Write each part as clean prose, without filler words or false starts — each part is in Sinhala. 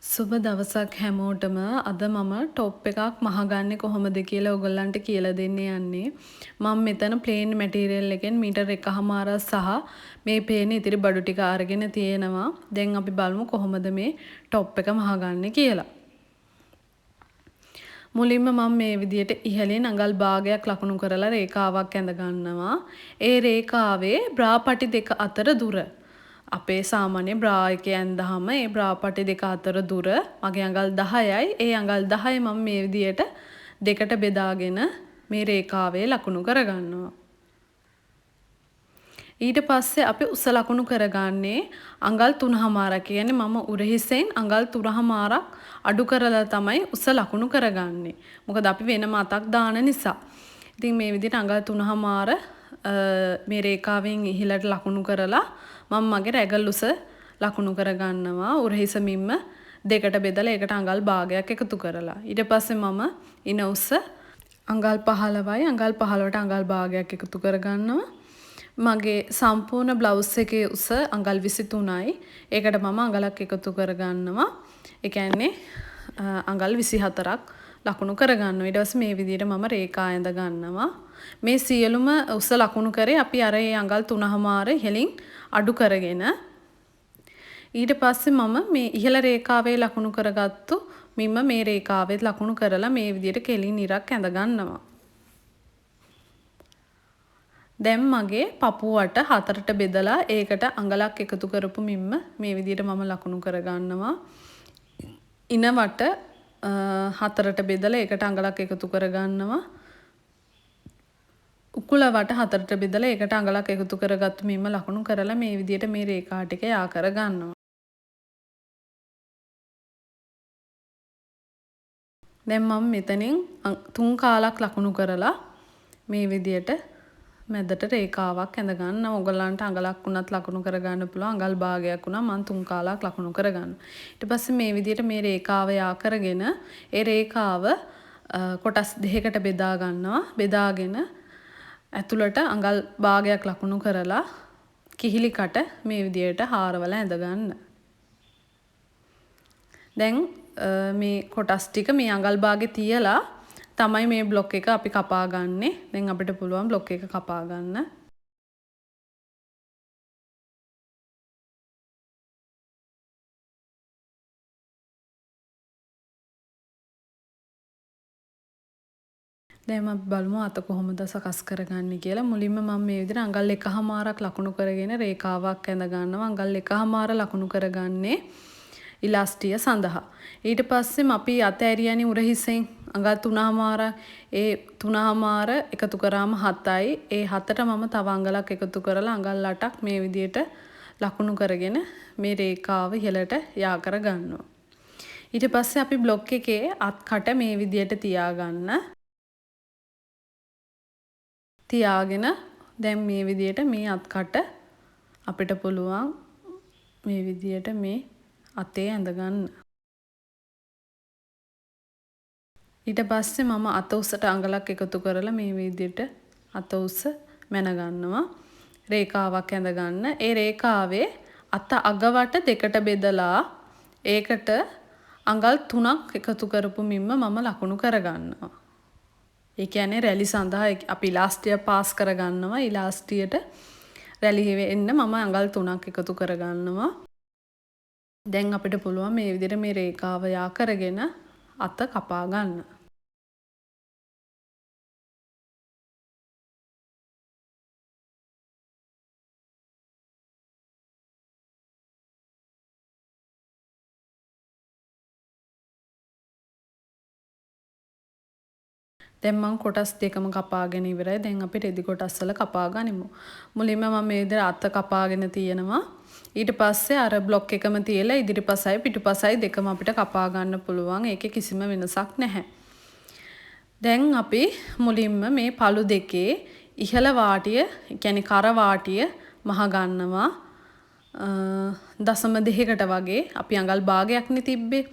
සුබ දවසක් හැමෝටම. අද මම ටොප් එකක් මහගන්නේ කොහොමද කියලා ඔයගොල්ලන්ට කියලා දෙන්න යන්නේ. මම මෙතන ප්ලේන් මැටීරියල් එකෙන් මීටර් එකහමාරක් සහ මේ පේන ඉතිරි බඩු ටික අරගෙන තියෙනවා. දැන් අපි බලමු කොහොමද මේ ටොප් එක මහගන්නේ කියලා. මුලින්ම මම මේ විදියට ඉහළින් අඟල් භාගයක් ලකුණු කරලා රේඛාවක් ඇඳ ගන්නවා. ඒ රේඛාවේ බ්‍රා පටි දෙක අතර දුර, අපේ සාමාන්‍ය බ්‍රා එකේ ඇඳහම ඒ බ්‍රා පටි දෙක අතර දුර මගේ අඟල් 10යි. ඒ අඟල් 10 මම මේ විදියට දෙකට බෙදාගෙන මේ රේඛාවේ ලකුණු කරගන්නවා. ඊට පස්සේ අපි උස ලකුණු කරගන්නේ අඟල් තුනහමාරක්. කියන්නේ මම උරහිසෙන් අඟල් තුනහමාරක් අඩු කරලා තමයි උස ලකුණු කරගන්නේ. මොකද අපි වෙනම අතක් දාන නිසා. ඉතින් මේ විදිහට අඟල් තුනහමාර මේ රේඛාවෙන් ඉහළට ලකුණු කරලා මම මගේ රැගල් උස ලකුණු කරගන්නවා. උරහිස මිම්ම දෙකට බෙදලා ඒකට අඟල් භාගයක් එකතු කරලා. ඊට පස්සේ මම ඉන උස අඟල් 15යි. අඟල් 15ට අඟල් භාගයක් එකතු කරගන්නවා. මගේ සම්පූර්ණ බ්ලවුස් එකේ උස අඟල් 23යි. ඒකට මම අඟලක් එකතු කරගන්නවා. ඒ කියන්නේ අඟල් 24ක් ලකුණු කරගන්නවා. ඊට පස්සේ මේ විදිහට මම රේඛා ඇඳ ගන්නවා. මේ සියලුම උස ලකුණු කරේ අපි අර ඒ අඟල් තුනහමාර ඉහළින් අඩු කරගෙන. ඊට පස්සේ මම මේ ඉහළ රේඛාවේ ලකුණු කරගත්තු මිම මේ රේඛාවෙත් ලකුණු කරලා මේ විදිහට කෙලින් ඉරක් ඇඳ ගන්නවා. දැන් මගේ පපුවට හතරට බෙදලා ඒකට අඟලක් එකතු කරපු මිම්ම මේ විදිහට මම ලකුණු කරගන්නවා. ඉනවට හතරට බෙදලා ඒකට අඟලක් එකතු කරගන්නවා. උකුල වට හතරට බෙදලා ඒකට අඟලක් එකතු කරගත්තු මිම්ම ලකුණු කරලා මේ විදිහට මේ රේඛා ටික යා කරගන්නවා. දැන් මම මෙතනින් තුන් කාලක් ලකුණු කරලා මේ විදිහට මැදට රේඛාවක් ඇඳ ගන්නවා. ඔයගොල්ලන්ට අඟලක් වුණත් ලකුණු කරගන්න පුළුවන්, අඟල් භාගයක් වුණා මං තුන් කාලක් ලකුණු කරගන්නවා. ඊට පස්සේ මේ විදිහට මේ රේඛාව යා කරගෙන ඒ රේඛාව කොටස් දෙකකට බෙදා ගන්නවා. බෙදාගෙන ඇතුළට අඟල් භාගයක් ලකුණු කරලා කිහිලි කට මේ විදිහට හාරවල ඇඳ ගන්න. දැන් මේ කොටස් ටික මේ අඟල් භාගෙ තියලා තමයි මේ බ්ලොක් එක අපි කපා ගන්නෙ. දැන් අපිට පුළුවන් බ්ලොක් එක කපා ගන්න. දැන් අපි බලමු අත කොහොමද සකස් කරගන්නේ කියලා. මුලින්ම මම මේ විදිහට අඟල් එකහමාරක් ලකුණු කරගෙන රේඛාවක් ඇඳ ගන්නවා. අඟල් එකහමාර ලකුණු කරගන්නේ ඉලාස්ටිය සඳහා. ඊට පස්සේ අපි අත ඇරියනේ උරහිසෙන් අඟල් තුනහමාරක්. ඒ තුනහමාර එකතු කරාම 7යි. ඒ 7ට මම තව අඟලක් එකතු කරලා අඟල් 8ක් මේ විදිහට ලකුණු කරගෙන මේ රේඛාව ඉහළට යා කරගන්නවා. ඊට පස්සේ අපි බ්ලොක් එකේ අත් කට මේ විදිහට තියාගන්න. තියාගෙන දැන් මේ විදිහට මේ අත් කට අපිට පුළුවන් මේ විදිහට මේ අතේ ඇඳ ගන්න. ඊට පස්සේ මම අත උසට අඟලක් එකතු කරලා මේ විදිහට අත උස මැන ගන්නවා. රේඛාවක් ඇඳ ගන්න. ඒ රේඛාවේ අත අගවට දෙකට බෙදලා ඒකට අඟල් 3ක් එකතු කරපු මිම්ම මම ලකුණු කරගන්නවා. ඒ කියන්නේ රැලි සඳහා අපි ඉලාස්ටිය පාස් කරගන්නවා. ඉලාස්ටියට රැලි වෙන්න මම අඟල් 3ක් එකතු කරගන්නවා. දැන් අපිට පුළුවන් මේ විදිහට මේ රේඛාව යා කරගෙන අත කපා ගන්න. දැන් මං කොටස් දෙකම කපාගෙන ඉවරයි. දැන් අපි රෙදි කොටස් වල කපා ගනිමු. මුලින්ම මම මේ විදිහට අත කපාගෙන තියෙනවා. ඊට පස්සේ අර බ්ලොක් එකම තියලා ඉදිරිපසයි පිටුපසයි දෙකම අපිට කපා ගන්න පුළුවන්. ඒකේ කිසිම වෙනසක් නැහැ. දැන් අපි මුලින්ම මේ පළු දෙකේ ඉහළ වාටිය, ඒ කියන්නේ කර වාටිය මහ ගන්නවා. දශම දෙකකට වගේ අපි අඟල් භාගයක්නේ තිබ්බේ.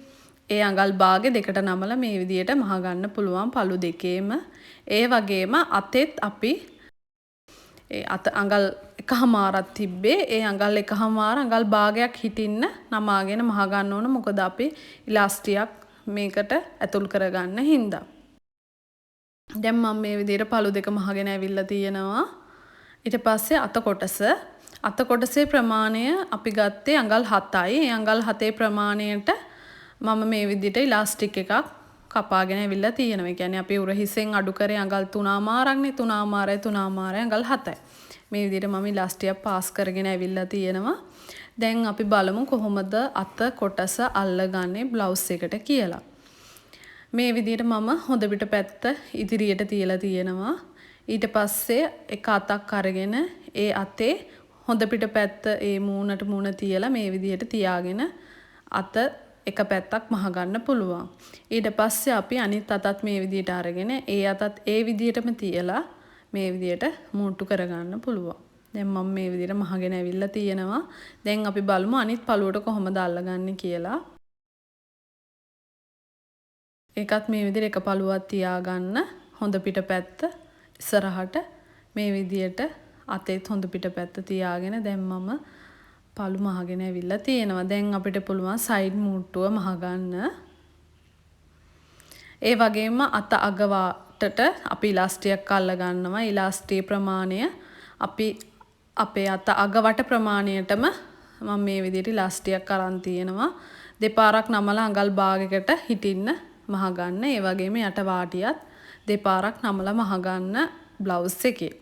ඒ අඟල් භාගෙ දෙකට නමලා මේ විදියට මහ ගන්න පුළුවන් පළු දෙකේම. ඒ වගේම අතෙත් අපි ඒ අත අඟල් 1.5ක් තිබ්බේ. ඒ අඟල් 1.5 අඟල් භාගයක් හිටින්න නමාගෙන මහ ගන්න ඕන. මොකද අපි ඉලාස්ටියක් මේකට ඇතුල් කරගන්න හින්දා. දැන් මම මේ විදිහට පළු දෙක මහගෙන ඇවිල්ලා තියෙනවා. ඊට පස්සේ අත කොටස. අත කොටසේ ප්‍රමාණය අපි ගත්තේ අඟල් 7යි. ඒ අඟල් 7 ප්‍රමාණයට මම මේ විදිහට ඉලාස්ටික් එකක් කපාගෙන ඇවිල්ලා තියෙනවා. ඒ කියන්නේ අපි උරහිසෙන් අඩු කරේ අඟල් 3.5ක්නේ. 3.5යි 3.5යි අඟල් 7යි. මේ විදිහට මම ඉලාස්ටියක් පාස් කරගෙන ඇවිල්ලා තියෙනවා. දැන් අපි බලමු කොහොමද අත කොටස අල්ලගන්නේ බ්ලවුස් එකට කියලා. මේ විදිහට මම හොඳ පිට පැත්ත ඉදිරියට තියලා තියෙනවා. ඊට පස්සේ එක අතක් අරගෙන ඒ අතේ හොඳ පිට පැත්ත ඒ මූණට මූණ තියලා මේ විදිහට තියාගෙන අත එක පැත්තක් මහ ගන්න පුළුවන්. ඊට පස්සේ අපි අනිත් අතත් මේ විදිහට අරගෙන ඒ අතත් ඒ විදිහටම තියලා මේ විදිහට මූට්ටු කරගන්න පුළුවන්. දැන් මම මේ විදිහට මහගෙන ඇවිල්ලා තියෙනවා. දැන් අපි බලමු අනිත් පළුවට කොහොමද අල්ලගන්නේ කියලා. ඒකත් මේ විදිහට එක පළුවක් තියාගන්න හොඳ පිට පැත්ත ඉස්සරහට මේ විදිහට අතේත් හොඳ පිට පැත්ත තියාගෙන දැන් මම පළු මහගෙන ඇවිල්ලා තියෙනවා. දැන් අපිට පුළුවන් සයිඩ් මූට්ටුව මහගන්න. ඒ වගේම අත අග වාටට අපි ඉලාස්ටියක් අල්ල ගන්නවා. ඉලාස්ටියේ ප්‍රමාණය අපි අපේ අත අග වට ප්‍රමාණයටම මම මේ විදිහට ඉලාස්ටියක් අරන් තියෙනවා. දෙපාරක් නමලා අඟල් භාගයකට හිටින්න මහගන්න. ඒ වගේම යට වාටියත් දෙපාරක් නමලා මහගන්න බ්ලවුස් එකේ.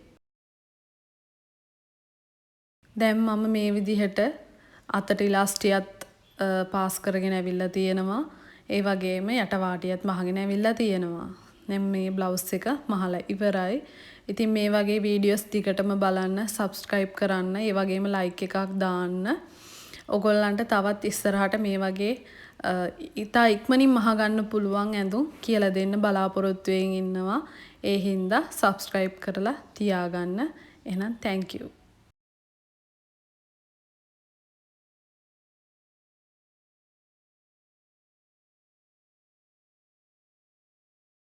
දැන් මම මේ විදිහට අතට ඉලාස්ටියත් පාස් කරගෙන ඇවිල්ලා තියෙනවා. ඒ වගේම යට වාටියත් මහගෙන ඇවිල්ලා තියෙනවා. දැන් මේ බ්ලවුස් එක මහලා ඉවරයි. ඉතින් මේ වගේ වීඩියෝස් දිගටම බලන්න, සබ්ස්ක්‍රයිබ් කරන්න, ඒ වගේම ලයික් එකක් දාන්න. ඔයගොල්ලන්ට තවත් ඉස්සරහට මේ වගේ ඉතා ඉක්මනින් මහගන්න පුළුවන් ඇඳුම් කියලා දෙන්න බලාපොරොත්තු වෙමින් ඉන්නවා. ඒ හින්දා සබ්ස්ක්‍රයිබ් කරලා තියාගන්න. එහෙනම් thank you.